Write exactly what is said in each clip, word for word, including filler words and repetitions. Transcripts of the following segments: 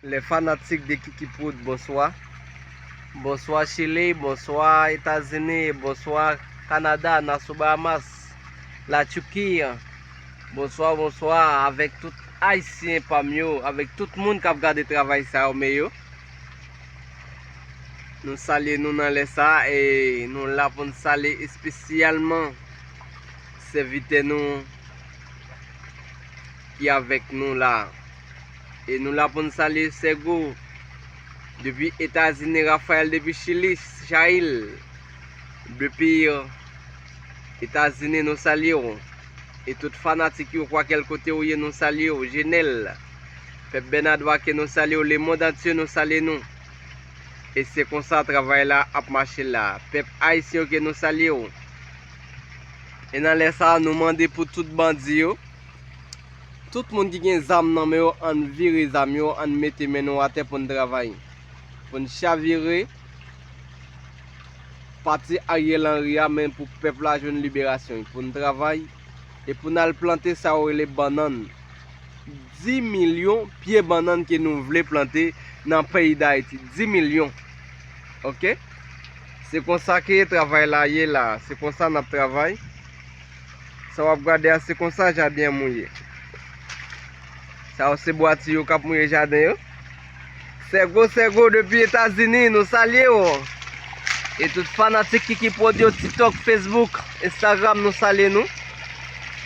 Les fanatiques de Kiki Prod, bonswa. Bonswa Chili, bonswa Etazini, bonswa Kanada, Nassau Bahamas, la Turquie. Bonswa, bonswa avèk tout Ayisyen pa m yo, avèk tout moun k ap gade travay sa yo, men yo. Nou salye nou nan lè sa a, e nou la pou n salye espesyalman sèvitè nou ki avèk nou la. E nou la pou n salye Sègo depi Etazini, Rafael depi Chili, Chayil depi Etazini, nou salye w. E tout fanatik yo, kwakèl kote ou ye, nou salye w. Jenèl, pèp Bènadwa ke nou salye w, lemonn antye nou salye nou. E se konsa travay la ap mache la. Pèp ayisyen yo ke nou salye w. E nan lè sa a, nou mande pou tout bandi yo, tout moun ki gen zam nan men yo, ann vire zam yo, ann mete men nou atè pou n travay. Pou n chavire pati Ariel Henry a, men pou pèp la jwenn liberasyon, pou n travay e pou n al plante sa yo rele bannann. Dis milyon pye bannann ke nou vle plante nan peyi Dayiti. Dis milyon. Oke? Se konsa ke travay la ye la. Se konsa n ap travay. Sa w ap gade a, se konsa jaden an mouye. Sa yo se bwati yo k ap mouye jaden yo. Sègo, Sègo depi Etazini, nou salye w. E tout fanatik Kiki Prod yo, TikTok, Facebook, Instagram, nou salye nou.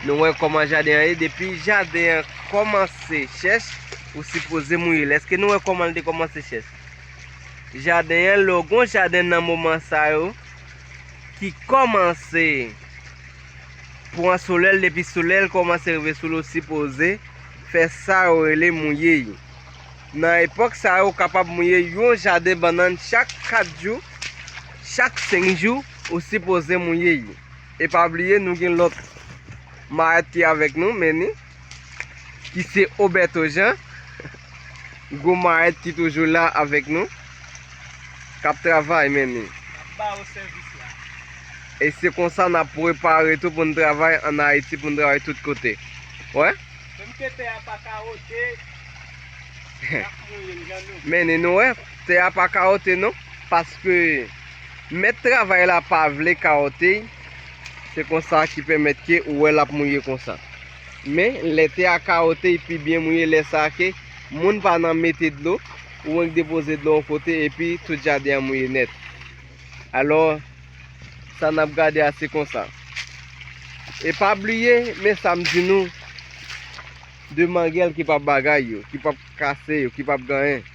Nou wè kòman jaden an ye. Depi jaden an kòmanse chèch, ou sipoze mouye l. Èske nou wè kòman l te kòmanse chèch? Jaden an, lè w gon jaden nan moman sa yo, ki kòmanse pran solèy, depi solèy kòmanse rive sou li, ou sipoze fè sa yo rele mouye l. Nan epòk sa yo, ou kapab mouye yon jaden bannann chak kat jou, chak senk jou, ou sipoze mouye l. E pa bliye, nou gen lòt mayèt ki avèk nou, men ni, ki se Oberto Jean, gwo mayèt ki toujou la avèk nou, k ap travay, men ni. N ap ba yo sèvis la. E se konsa n ap prepare tou pou n travay ann Ayiti, pou n travay tout kote. Wè? Menm ke tè a pa kawote, n ap mouye l jan nou. Men ni nou wè, tè a pa kawote non, paske mèt travay la pa vle kawote l, se konsa ki pèmèt ke ou wè l ap mouye konsa. Men, lè tè a kawote, li pi byen mouye lè sa a ke moun pa nan mete dlo, ou annik depoze dlo yon kote epi tout jaden an mouye nèt. Alò, sa n ap gade a se konsa. E pa bliye, men sa m di nou, de mangèl ki p ap bagay yo, ki p ap kase yo, ki p ap gen anyen.